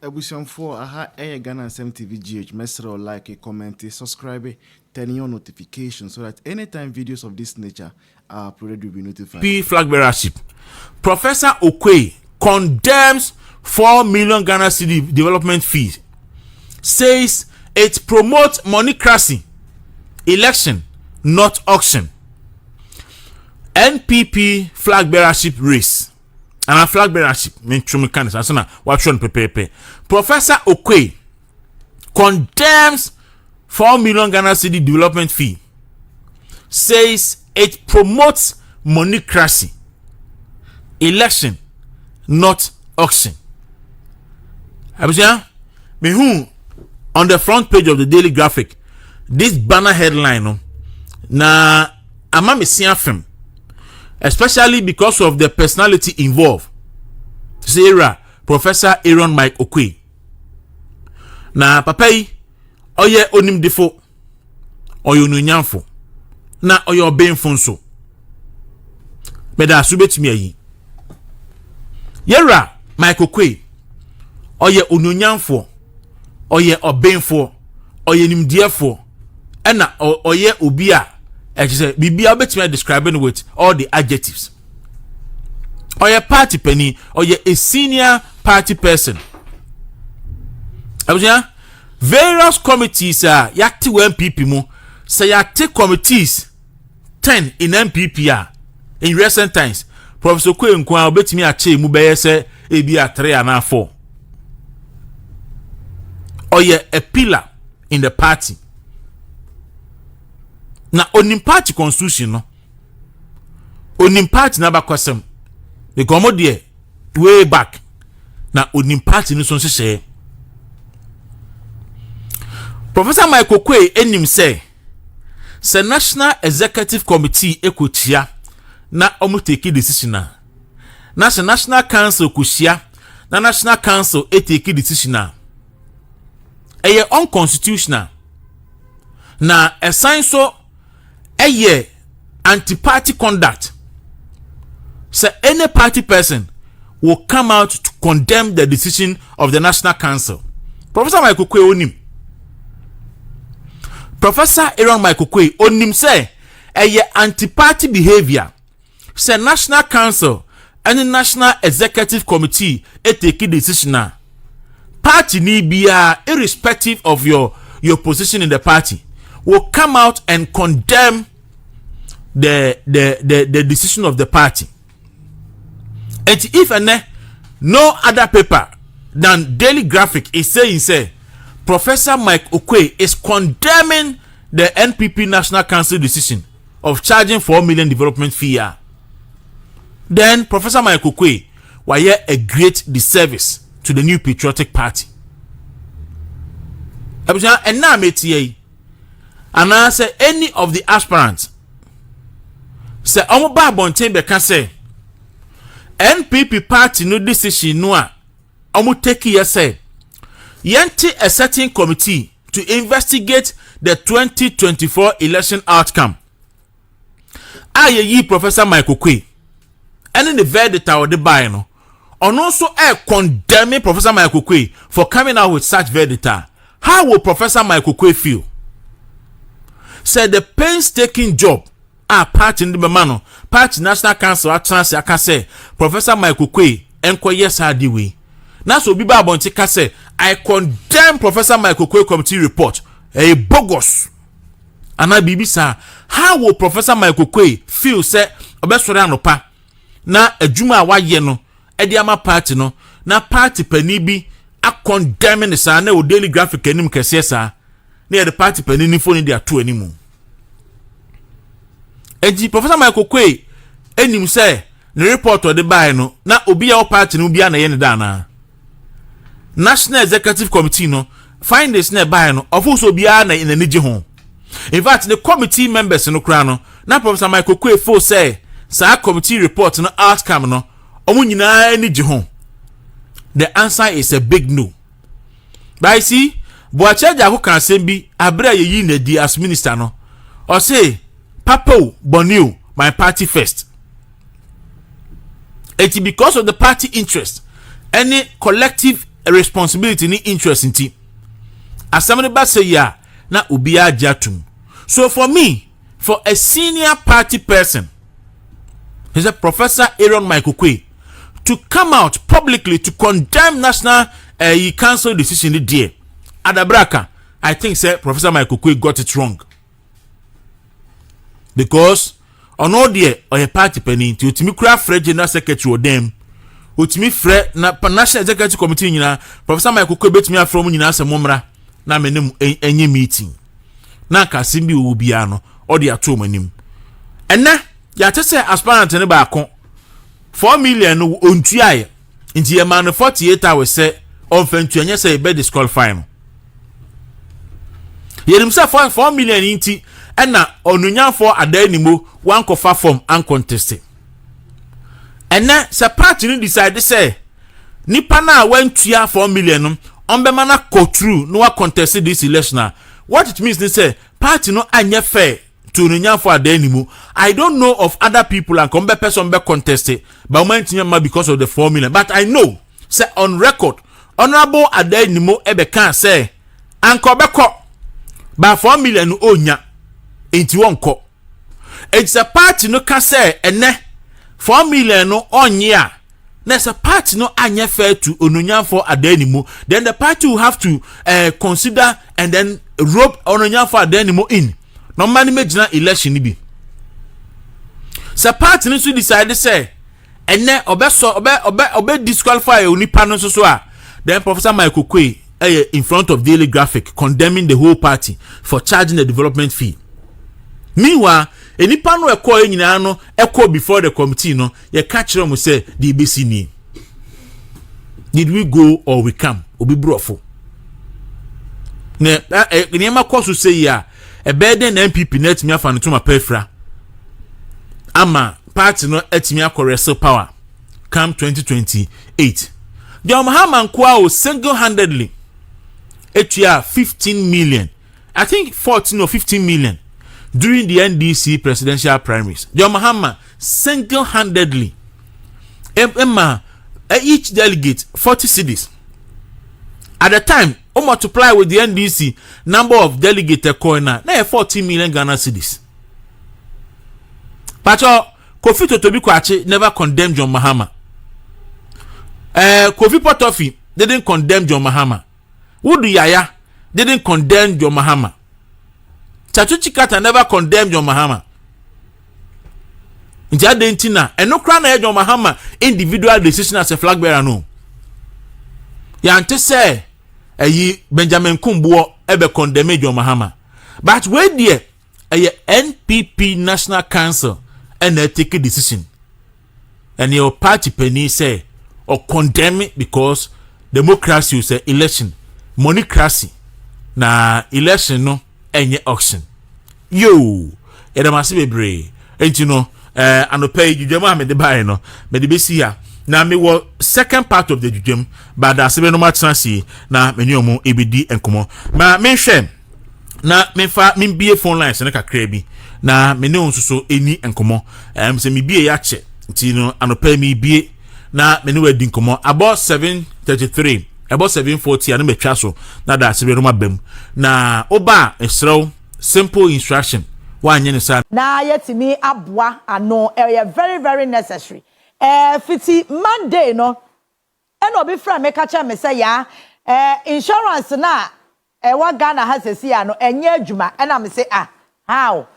Abusuafoɔ, aha ɛyɛ Ghana Nsɛm TV GH. Mɛsrɛ wo, like, comment, subscribe, turn on notification so that anytime videos of this nature are uploaded, you'll be notified. P flag bearership. Professor Oquaye condemns 4 million Ghana cedi development fees, says it promotes moneycracy, election, not auction. NPP flag bearership race. And a flag bearership, mentumi ka ne saa so na watwerɛ no pɛpɛɛpɛ. Professor Oquaye condemns 4 million Ghana cedi development fee, says it promotes moneycracy, election, not auction. Abusua, mehu on the front page of the Daily Graphic this banner headline no na ama me si afem, especially because of the personality involved, Sarah Professor Aaron Mike Oquaye. Na papa yi ɔyɛ onimdefo, ɔyɛ onuonyamfo, na ɔyɛ ɔbɛnfo nso. Mɛda aso bɛtumi ayi yɛwura Mike Oquaye. Ɔyɛ onuonyamfoɔ, ɔyɛ ɔbɛnfoɔ, ɔyɛ nimdeɛfoɔ, ɛna ɔyɛ obi a ɛkyɛ sɛ biribiara wobɛtumi describe no with all the adjectives. Ɔyɛ party panin, ɔyɛ a senior party person. Abusua, various committees a yɛate wɔ NPP mu, sɛ yɛate committees 10 in NPP a, in recent times Professor Oquaye nko a obetumi akyɛ mu bɛyɛ sɛ ebi a three anaa four. Ɔyɛ a pillar in the party na onim party constitution no, onim party n'abakɔsɛm, because ɔmo deɛ way back na onim party no so nhyehyɛeɛ. Professor Michael Oquaye anim sɛ National Executive Committee ekokyia na ɔmo take decision a, na sɛ National Council kɔhyia na National Council etake decision a, ɛyɛ unconstitutional na ɛsan so ɛyɛ anti-party conduct sɛ any party person will come out to condemn the decision of the National Council. Professor Michael Oquaye onim, Professor Aaron Michael Oquaye onim sɛ ɛyɛ anti-party behaviour sɛ National Council ɛne National Executive Committee etake decision a, party ni biara, irrespective of your position in the party, will come out and condemn the decision of the party. And if ɛnɛ no other paper than Daily Graphic is saying say Professor Mike Oquaye is condemning the NPP National Council decision of charging 4 million development fee ah, then Professor Mike Oquaye wayɛ a great disservice to the New Patriotic Party. Abusua, ɛnna a metie yi anaasɛ any of the aspirants sɛ wɔn ba abɔnten bɛka sɛ NPP party no decision no a wɔn take yɛ sɛ yɛnte a certain committee to investigate the 2024 election outcome a yɛyi Professor Mike Oquaye ɛne ne verdict a ɔde baeɛ no, ɔno nso ɛ condemning Professor Mike Oquaye for coming out with such verdict a, how will Professor Mike Oquaye feel sɛ the painstaking job a party no de bɛma no, party National Council atena ase aka sɛ Professor Mike Oquaye nkɔyɛ saa ade wei, na sɛ obi ba abɔnten ka sɛ, "I condemn Professor Mike Oquaye committee report, ɛyɛ bogus," anaa biribi saa, how will Professor Mike Oquaye feel sɛ ɔbɛsɔre anɔpa na adwuma a wayɛ no ɛde ama party no na party panin bi acondemn ne saa na ɛwɔ Daily Graphic anim kɛseɛ saa na yɛde party panin ne phone de ato anim? Eti Professor Mike Oquaye anim sɛ ne report ɔde baeɛ no na obi a ɔwɔ party no bi a na ɛyɛ ne da anaa National Executive Committee no findings na ɛbaeɛ no, ɔfo so obiara na n'ani gye ho. In fact, the committee members no koraa no na Professor Mike Oquaye fo sɛ saa committee report no outcome no, wɔn nyinaa ani gye ho. The answer is a big no. But you see, Boakye Agyarko ka asɛm bi abere a yɛyi n'adi as minister no, ɔse, "Papa o, bɔnne o, my party first." Eti because of the party interest ɛne collective Responsibility ne interest nti asɛm no ba sɛ yi a, na obiara gye atum. So for me, for a senior party person, he said, Professor Aaron Michael Oquaye, to come out publicly to condemn National Council decision deɛ, adabraka, I think say Professor Michael Oquaye got it wrong, because ɔno deɛ, ɔyɛ party panin, nti otumi kura frɛ general secretary wɔ dan mu, otumi frɛ na National Executive Committee nyinaa. Professor Michael Oquaye betumi afrɛ wɔn nyinaa sɛ mo mmra na mɛ ne mu ɛnyɛ meeting, na nka asɛm bi wɔ biara no, ɔde ato wɔn anim. Ɛnɛ yɛate sɛ aspirant no baako, 4 million no ontuaeɛ, nti yɛ maa no 48 hours sɛ ɔnfɛ ntua, nyɛ sɛ yɛbɛ disqualify no. Yɛnim sɛ 4 million yi nti ɛna ɔnunyanfoɔ Addai Nimoh wankɔfa form ancontest. Ɛnɛ sɛ party no decide sɛ nipa no a wantua 4 million no, ɔmbɛma no akɔ through na wacontest this election a, what it means ni sɛ party no anyɛ fair to onunyanfoɔ Addai Nimoh. I don't know of other people and kɔn bɛ pɛ sɛ ɔmbɛ contest it, but ɔmo ntumi ama because of the 4 million. But I know sɛ on record, Honourable Addai Nimoh ɛbɛka sɛ anka ɔbɛkɔ, but 4 million no ɔnya nti wɔnkɔ. Eti sɛ party no ka sɛ ɛnɛ 4 million no ɔnye a, na sɛ party no anyɛ fair to Ononyanfo Addai Nimoh, then the party will have to consider and then rope Ononyanfo Addai Nimoh in na ɔma no mɛgyina election ni bi. Sɛ party no nso decide sɛ ɛnɛ ɔbɛsɔ ɔbɛ disqualify onipa no nso so a, then Professor Michael Oquaye ɛyɛ in front of Daily Graphic condemning the whole party for charging the development fee. Meanwhile, nipa no ɛkɔɔ yɛ nyinaa no, ɛkɔ before the committee no, yɛka kyerɛ mo sɛ deɛ ebesi nie. Did we go or we come? Obi borɔfo na ɛ nneɛma kɔ so sɛ yi a, ɛbɛyɛ dɛ na NPP na atumi afa no toma pɛfra ama party no atumi akɔ wrestle power come 2028. John Mahama nkoa o, single handedly etua 15 million, I think 14 or 15 million, during the NDC presidential primaries. John Mahama single handedly ɛma each delegate 40 cedis at the time. O multiply with the NDC number of delegate ɛkɔɛ na yɛ 14 million Ghana cedis. Patro Kofi Totobi Kwakye never condemned John Mahama. Kofi Potofi didn't condemn John Mahama. Wudu Yaya didn't condemn John Mahama. Tsatsu Tsikata never condemned John Mahama. Nti adi nti na ɛno koraa na yɛ John Mahama individual decision as a flag bearer no, yante sɛ ɛyi Benjamin Kunbuor ɛbɛ condemn John Mahama. But wei deɛ, ɛyɛ NPP National Council ɛna ɛtake decision, ɛne ɛwɔ party panin sɛ ɔcondemn, because democracy sɛ election moneycracy na election no ɛnyɛ auction. Yoo, yɛdɛm ase bebree. Nti no anɔpɛ yi, dwudwam a mede baeɛ no, mede bɛsi ha na mewɔ second part of the dwudwam baada ase bɛ no matena ase na me ne ɔmo ebedi nkɔmɔ. Ma menhwɛ na memfa membie phone lines no kakra bi na me ne wo nso so ɛni nkɔmɔ. Sɛ mebie yɛ akyɛ, nti no anɔpɛ mebie na me ne wo adi nkɔmɔ. Abɔ 7:33, ɛbɔ 7:40 a, no matwa so na da ase bɛ no maba mu. Na woba a, ɛserɛw, simple instruction, woanyɛ ne saa. Na yɛtumi aboa ano, ɛyɛ very very necessary. Fiti Monday no ɛna obi frɛ me ka kyerɛ me sɛ yaa insurance na ɛwɔ Ghana ha sɛsi a no ɛnyɛ adwuma. Ɛna me sɛ, "Ah, how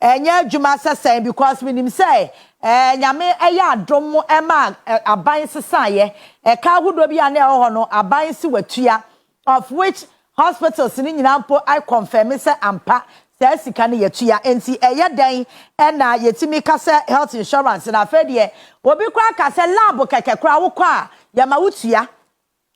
ɛnyɛ adwuma sɛ sɛn?" Because minim sɛ Nyame ɛyɛ adom ɛma aban sesaeɛ, ɛka ahodoɔ bi a na ɛwɔ hɔ no, aban si watua, of which hospitals ne nyinaa mpo I confirm sɛ ampa saa sika no yɛtua. Nti ɛyɛ dɛn ɛna yɛtumi ka sɛ health insurance na afei deɛ obi koraa ka sɛ lab kɛkɛ koraa wokɔ a, yɛma wotua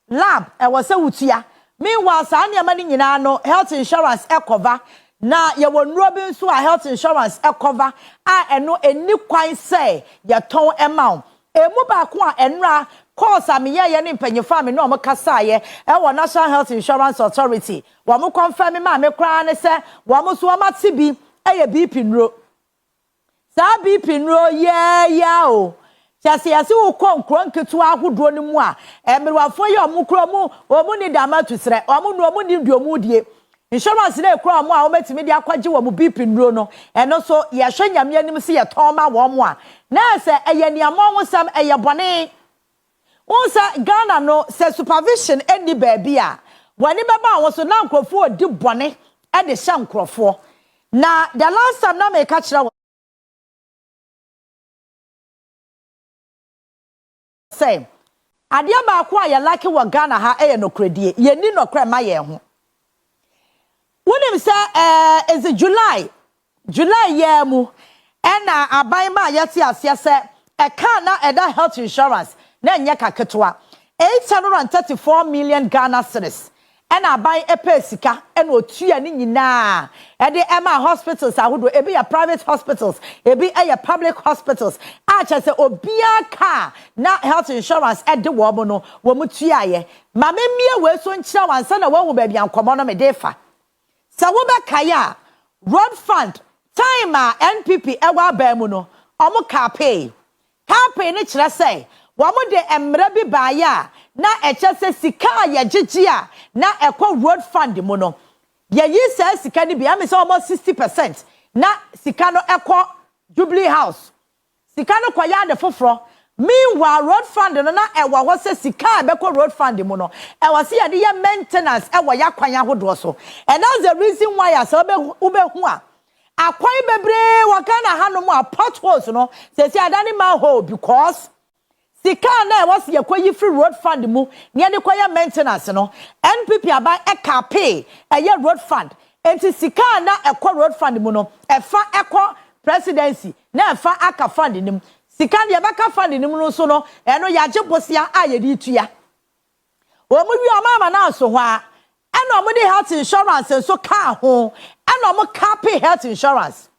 lab, ɛwɔ sɛ wotua? Meanwhile, saa nneɛma no nyinaa no, health insurance ɛcover. Na yɛwɔ nnuro bi nso a health insurance ɛcover a ɛno ɛni kwan sɛ yɛtɔn ɛma wo. Emu baako a ɛnura course a meyɛyɛ ne mpanyinfo a me ne wɔn kasaeɛ ɛwɔ National Health Insurance Authority, wɔn confirm maa me koraa ne sɛ wɔn nso wɔn ate bi ɛyɛ BP nnuro. Saa BP nnuro yɛɛyɛ o. Kyɛ Kyerɛ sɛ yɛse wokɔ nkuro nketewa ahodoɔ no mu a, mmerewafoɔ yi a wɔn kura wɔn, wɔn nni dama tu serɛ, wɔn no wɔn nnim deɛ wɔn redie. Insurance no a ɛkura wɔn a wɔbɛtumi de akɔgye wɔn BP nnuro no, ɛno nso yɛhwɛ Nyame anim sɛ yɛtɔn ma wɔn a, na ayɛ sɛ ɛyɛ aniammɔnhosɛm, ɛyɛ bɔne. Wohu sɛ Ghana no, sɛ supervision nni baabi a, w'ani bɛba wo ho so na nkurɔfoɔ redi bɔne de hyɛ nkurɔfoɔ. Na the last time na meka kyerɛ wo sɛ, adeɛ baako a yɛ lacke wɔ Ghana ha yɛ nɔkorɛdie. Yɛnni nɔkorɛ mma yɛn ho. Wonim sɛ ɛɛ is it July, July yi ara mu ɛna aban maa yɛte aseɛ sɛ ɛka a na ɛda health insurance na ɛnyɛ ka ketewa, 834 million Ghana cedis ɛna aban pɛɛ sika ɛna ɔtua ne nyinaa ɛde ɛmaa hospitals ahodoɔ, ebi yɛ private hospitals, ebi ɛyɛ public hospitals a kyerɛ sɛ obiara ka a na health insurance ɛde wɔn no wɔn tuaeɛ. Ma memmue wei so nkyerɛ wo ansa na woahu baabi a nkɔmmɔ no mede refa. Sɛ wobɛkae a, Road Fund, time a NPP wɔ aban mu no, wɔn kaapee. Kaapee no kyerɛ sɛ wɔde mmara bi baeɛ a na ɛkyerɛ sɛ sika a yɛgyegye a na ɛkɔ Road Fund mu no, yɛyi saa sika no bi, ɛme sɛ almost 60 percent, na sika no kɔ Jubilee House. Sika no kɔyɛ ade foforɔ. Meanwhile, road fund no na ɛwɔ hɔ sɛ sika a ɛbɛkɔ road fund mu no, ɛwɔ sɛ yɛde yɛ maintenance wɔ y'akwan ahodoɔ so. And that's the reason why a sɛ wobɛhu a, akwan bebree wɔ Ghana hanom a potholes no, seesei adane manhole because Sika a na ɛwɔ sɛ yɛkɔyi firi road fund mu na yɛde kɔyɛ maintenance no, NPP aban kapee ɛyɛ road fund. Enti sika a na ɛkɔ road fund mu no, ɛfa kɔ presidency na ɛfa aka fund no mu. Sika no yɛbɛka fund no mu no nso no, ɛno yɛagye bosea a yɛde retua. Wɔn wie a wɔn ama no anso hɔ ara, ɛna wɔde health insurance nso kaa ho, ɛna wɔn kapee health insurance.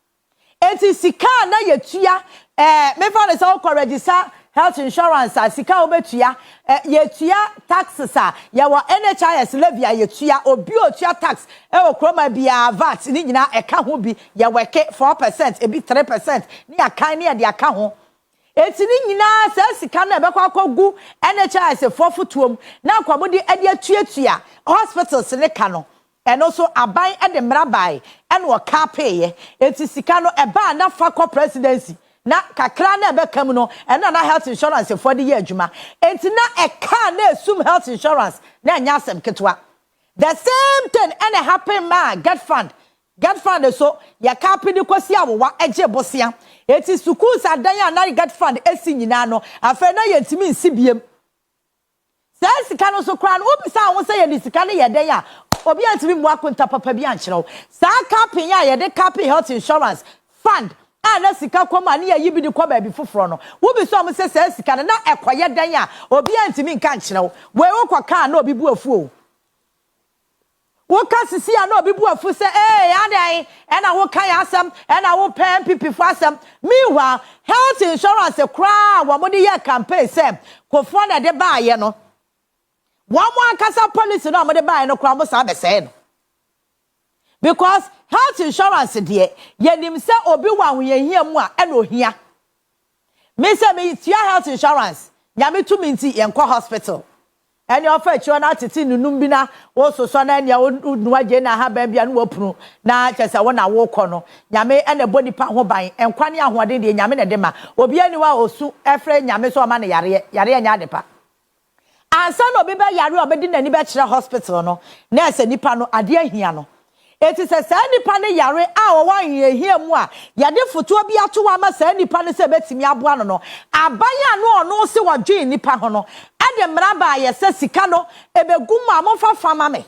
Enti sika a na yɛtua, eh, mefa no sɛ wokɔ register health insurance a, sika a wobɛtua, eh, yɛtua taxes a, yɛwɔ NHIS levy a yɛtua, obi a ɔtua tax wɔ kurom ha biara, VAT ne nyinaa ɛka ho bi, yɛwɛke 4%, ebi 3%, ne yɛakan ne yɛde aka ho. Enti ne nyinaa saa sika no a ɛbɛkɔ akɔgu NHIS foɔ fotoɔ mu na anka wɔde de atuatua hospitals no ka no, Ɛno nso aban de mmara bae ɛna ɔkaapeeɛ. Enti sika no ɛbaa na fa kɔ presidency na kakra na ɛbɛka mu no ɛno na na health insurance foɔ de yɛ adwuma. Enti na ɛka a na ɛsum health insurance na ɛnyɛ asɛm ketewa. The same thing ɛna happen maa get fund. Get fund nso yɛ kaape de kɔsi awowa gyee bosea. Enti sukuus adan a na get fund si nyinaa no afei na yɛntumi nsi biem. Saa sika no nso koraa no, wobisa wo ho sɛ yɛde sika no yɛ dɛn a, obi antumi mmua akonta papa bi ankyerɛ wo. Saa capping a yɛde capping health insurance fund a na sika kɔ mu a ne yɛyi bi de kɔ baabi foforɔ no, wobisa wɔn sɛ saa sika no na ɛkɔyɛ dɛn a, obi antumi nka nkyerɛ wo. Wei wokɔka a na obi bo afu o. Woka sisi a na obi bo afu sɛ ee adɛn ɛna woka yɛn asɛm ɛna wopɛ NPP fo asɛm. Meanwhile, health insurance koraa a wɔn de yɛɛ campaign sɛ Kofoɔ na ɛde baayɛ no, wɔn ankasa policy no a wɔn de baayɛ no koraa wɔn san bɛsɛe no. Because health insurance deɛ yɛnim sɛ obi wɔ ahohiahia mu a ɛna ohia. Me sɛ me tua health insurance, Nyame tumi nti yɛnkɔ hospital. Ɛnea ɔfa akyire hɔ no atete nunum bi na wososɔ na ɛnea wonoa gyeene ahaban bi a na wapunu na kyerɛ sɛ wo na wokɔ no. Nyame na ɛbɔ nipa ho ban. Nkwa ne ahoɔden deɛ Nyame na ɛde ma. Obiara nni hɔ a osu frɛ Nyame sɛ ɔma no yareɛ. Yareɛ nyɛ adepa. Ansa na obi bɛyare a ɔbɛde n'ani bɛkyerɛ hospital no, na ɛsɛ nipa no adeɛ ahia no. Enti sɛ saa nipa no yare a ɔwɔ ahohiahia mu a, yɛde fotoɔ bi ato hɔ ama saa nipa no sɛ ɛbɛtumi aboa no no, aban a na ɔno se ɔdwen nnipa ho no de mmara baeɛ sɛ sika no ɛbɛgu mu a momfa fa ma me.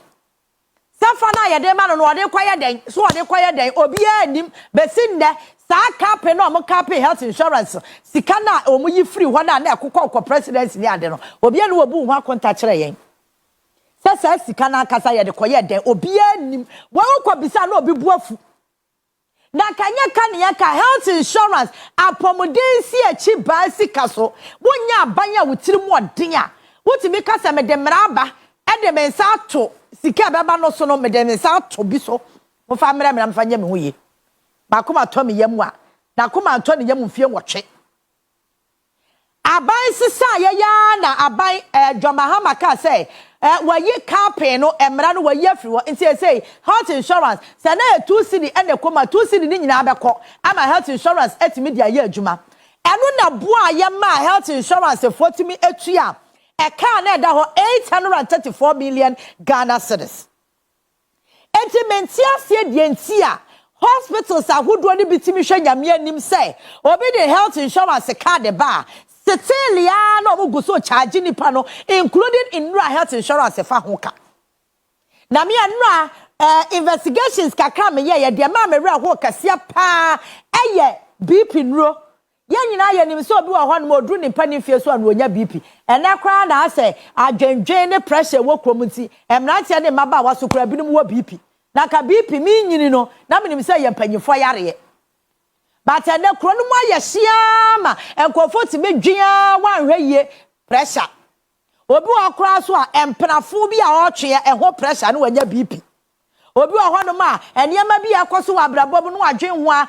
Sɛ fa no a yɛde rema no no ɔde rekɔyɛ dɛn? So ɔde rekɔyɛ dɛn? Obiara nnim. Bɛsi nnɛ, saa kape no a wɔkape health insurance sika no a wɔyi firi hɔ no a na ɛkokɔ kɔ presidency ne ade no, obiara nni hɔ a ɔbuu ho akonta kyerɛɛ yɛn. Sɛ saa sika no ankasa yɛde kɔyɛɛ dɛn? Obiara nnim. Wei wokɔbisa a na obi bo afu. Na anka nyɛ ka ne yɛka health insurance, apɔmuden nsiakyi baa sika so. Wonyɛ aban a wo tiri mu ɔden a, wotumi ka sɛ mede mmara aba de me nsa ato sika a ɛbɛba no so no, mede me nsa ato bi so. Momfa mmrɛ me na memfa nyɛ me ho yie. M'akoma tɔ me yam a, n'akoma antɔ ne yam mfeɛ nwɔtwe. Aban sesa a yɛyɛ ara na aban eh, John Mahama kaa sɛ eh, wɔayi capping no, mmara no wɔayi afiri hɔ. Nti ɛsei health insurance, sɛ na yɛ 2 cedi ɛna ɛkɔ mu a, 2 cedi no nyinaa bɛkɔ ama health insurance atumi de ayɛ adwuma. Ɛno na boa a yɛmaa health insurance foɔ tumi atua ɛkaa na ɛda hɔ 834 million Ghana cedis. Enti mente aseɛ deɛ nti a hospitals ahodoɔ no bi tumi hwɛ Nyame anim sɛ obi de health insurance card ba a, still a na ɔmo gu so charge nipa no, including nnura health insurance fa ho ka. Na me nnura investigations kakra me yɛ yɛ deɛ maa me werɛ ho kɛseɛ paa ɛyɛ BP nnuro. Yɛn nyinaa yɛnim sɛ obi wɔ hɔ nom oduru ne mpa fie so a na onya BP. Ɛnɛ koraa na asɛ adwendwen ne pressure wɔ kurom nti mmeranteɛ ne mmabaawa so koraa binom wɔ BP. Na nka BP mi nyini no na menim sɛ yɛ mpanyinfoɔ yareɛ, but ɛnɛ kuro no mu ayɛ hyia ma nkurɔfoɔ tumi dwen wanhwɛ yie pressure. Obi wɔ koraa so a mpenafo bi a ɔretwe ɛho pressure no wanya BP. Obi wɔ hɔnom a nneɛma bi a ɛkɔ so wɔ abrabɔ mu no wadwen ho a.